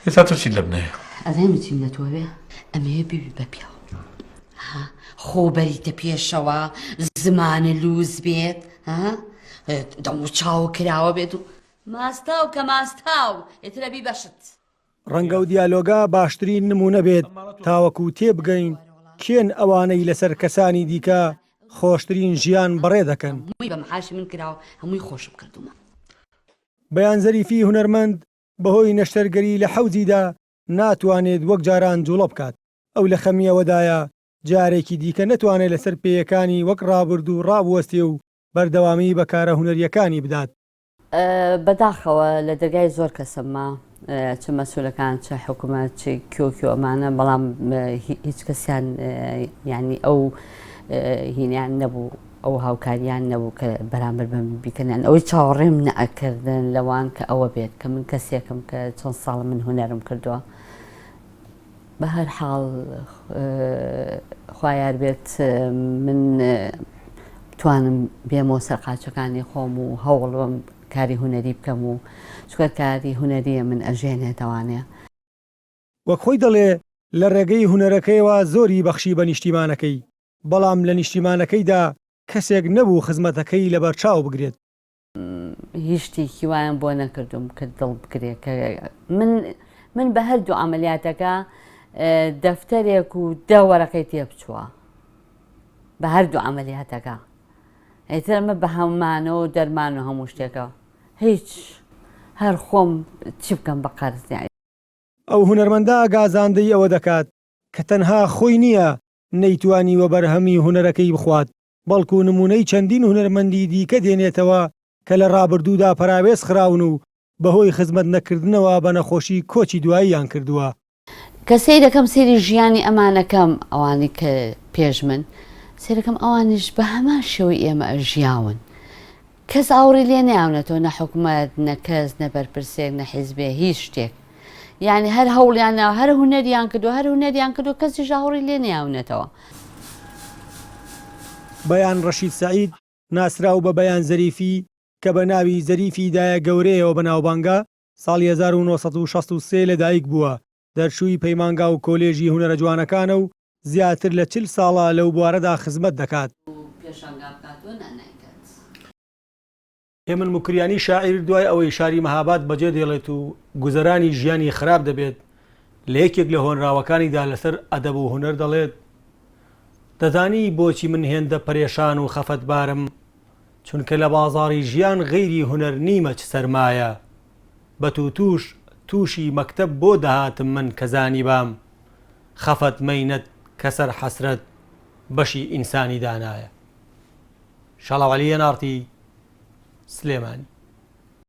ئێستا تۆ چیت لە منەیە؟ ئەزانی چیم لە تۆ ئەوێ؟ ئەمەوێ ببی بە پیاو. ها خۆ بەریتە پێشەوە زمانە لووس بێت ها دەم و چاو کراوە بێت و ماستاو کە ماستاو ئێترە بی بەشت. ڕەنگە ئەو دیالۆگە باشترین نموونە بێت تاوەکو تێبگەین کێن ئەوانەی لەسەر کەسانی دیکە خۆشترین ژیان بەڕێ دەکەن. هەمووی بە معاشی من کراوە هەمووی خۆشم کردوومە. بەیان زەریفی هونەرمەند بەهۆی نەشتەرگەری لە حەوزیدا ناتوانێت وەک جاران جوڵە بکات، ئەو لە خەمی ئەوەدایە جارێکی دیکە نەتوانێت لەسەر پێیەکانی وەک ڕابردوو ڕابوەستێ و بەردەوامی بە کارە هونەرییەکانی بدات. بەداخەوە لە دەرگای زۆر کەسم ما چ مەسولەکان چ حکومەت چ کیۆ کیۆ ئەمانە بەڵام هیچ کەسیان یعنی ئەو هینیان نەبوو ئەو هاوکاریان نەبوو کە بەرامبەر بە من بیکەن یان ئەوەی چاوەڕێم نەئەکردن لەوان کە ئەوە بێت کە من کەسێکم کە چەند ساڵ من هونەرم کردووە بە هەر حاڵ خوا یار بێت من بتوانم بێمەوە سەر قاچەکانی خۆم و هەوڵ بەم کاری هونەری بکەم و چونکە کاری هونەریە من ئەژێنێتەوانێ. وەک خۆی دەڵێ لە ڕێگەی هونەرەکەیەوە زۆری بەخشی بە نیشتیمانەکەی، بەڵام لە نیشتیمانەکەیدا کەسێک نەبوو خزمەتەکەی لەبەرچاو بگرێت. هیچ شتێکی وایان بۆ نەکردوم کە دڵ بگرێ کە من من بە هەردوو عملیاتەکە دەفتەرێک و دە وەرەقەی تێ بچووە بە هەردوو عملیاتەکە ئیتر ئەمە بە هەمانەوە و دەرمان و هەموو شتێکە هیچ هەر خۆم چی بکەم بە قەرز یانی. ئەو هونەرمەندە گازاندەی ئەوە دەکات کە تەنها خۆی نییە نەیتوانیوە بەرهەمی هونەرەکەی بخوات، بەڵکو نموونەی چەندین هونەرمەندی دیکە دێنێتەوە کە لە ڕابردوودا پەراوێز خراون و بەهۆی خزمەت نەکردنەوە بە نەخۆشی کۆچی دواییان کردووە. کە سەیرەکەم سەیری ژیانی ئەمانەکەم ئەوانەی کە پێش من سەیرەکەم ئەوانیش بە هەمان شێوەی ئێمە ژیاون کەس ئاوڕی لێ نەیاونەتەوە نە حکومەت نە کەس نە بەرپرسێک نە حیزبێ هیچ شتێک یعنی هەر هەوڵیان ناوە هەر هونەریان کردو هەر هونەریان کردو کەسیش ئاوڕی لێ نەیاونەتەوە. بەیان ڕەشید سەعید، ناسراو بە بەیان زەریفی، کە بە ناوی زەریفی دایە گەورەیەوە بەناوبانگە، ساڵی 1963 لەدایک بووە، دەرچووی پەیمانگا و کۆلێژی هونەرە جوانەکانە و زیاتر لە 40 ساڵە لەو بوارەدا خزمەت دەکات. هێمن موکریانی شاعیر دوای ئەوەی شاری مەهاباد بەجێ دێڵێت و گوزەرانی ژیانی خراپ دەبێت، لە یەکێک لە هۆنراوەکانیدا لەسەر ئەدەب و هونەر دەڵێت، دەزانی بۆچی من هێندە پەرێشان و خەفەتبارم؟ چونکە لە بازاڕی ژیان غەیری هونەر نیمە چ سەرمایە. بە تووتووش تووشی مەکتەب بۆ دەهاتم من کە زانیبام خەفەت مەینەت کەسەر حەسرەت بەشی ئینسانی دانایە. شاڵاو عەلی ئێن ئاڕ تی، سلێمانی.